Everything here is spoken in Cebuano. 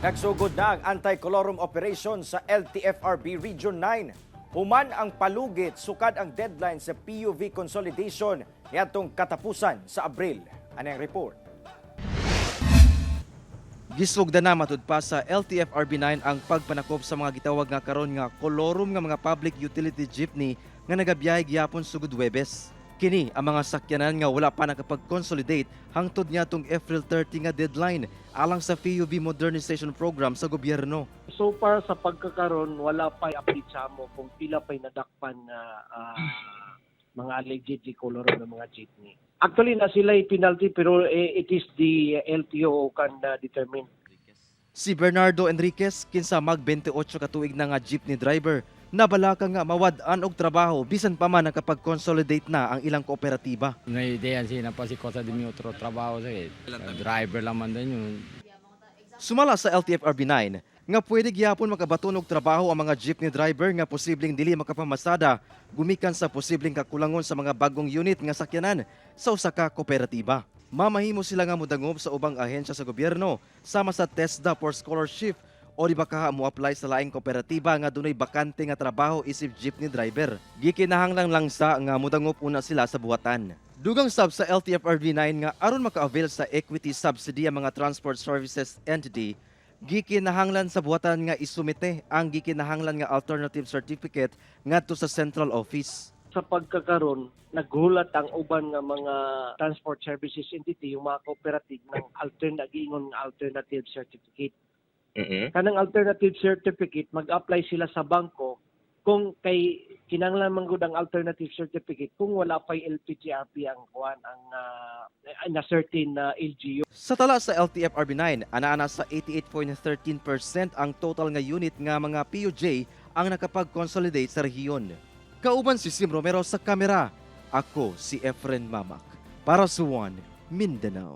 Nagsugod na ang anti-colorum operation sa LTFRB Region 9. Human ang palugit, sukad ang deadline sa PUV consolidation niadtong katapusan sa Abril. Ano ang report? Gisugdan na matud pa sa LTFRB 9 ang pagpanakop sa mga gitawag nga karon nga kolorum nga mga public utility jeepney nga nagabiyahe gihapon sugod Webes. Kini ang mga sakyanan nga wala pa nakapag-consolidate hangtod niadtong April 30 nga deadline alang sa PUV Modernization Program sa gobyerno. So far sa pagkakaron, wala pa update sa amo kung pila pa'y nadakpan nga mga allegedly colorum ng mga jeepney. Actually na sila penalty, pero it is the LTO can determine. Si Bernardo Enriquez, kinsa mag 28 ka tuig na nga jeepney driver, nabalaka nga mawad-an og trabaho bisan pa man nakapag-consolidate na ang ilang kooperatiba. Una idea sí, na pa si cosa de mi otro trabaho, sige. Driver lang man din yun. Sumala sa LTFRB 9, nga pwede gihapon makabaton og trabaho ang mga jeepney driver nga posibleng dili makapamasada gumikan sa posibleng kakulangon sa mga bagong unit nga sakyanan sa usa ka kooperatiba. Mamahimo sila nga modangop sa ubang ahensya sa gobyerno sama sa TESDA for scholarship o di ba kaha mo apply sa laing kooperatiba nga dunay bakante nga trabaho isip jeepney driver. Gikinahanglan lang sa nga modangop una sila sa buhatan. Dugang sab sa LTFRB 9 nga aron maka-avail sa equity subsidy ang mga transport services entity, gikinahanglan sa buhatan nga isumite ang gikinahanglan nga alternative certificate ngadto sa central office. Sa pagkakaron, naghulat ang uban nga mga transport services entity, yung mga cooperative, ng giingon nga alternative certificate. Kanang alternative certificate, mag-apply sila sa bangko kung kay kinahanglan man gud ang alternative certificate kung wala pa'y LPGRP ang kuan, ang na certain na LGU. Sa tala sa LTFRB 9, ana-ana sa 88.13% ang total nga unit nga mga PUJ ang nakapag-consolidate sa rehiyon. Kauban si Sim Romero sa kamera. Ako si Efren Mamak. Para sa One Mindanao.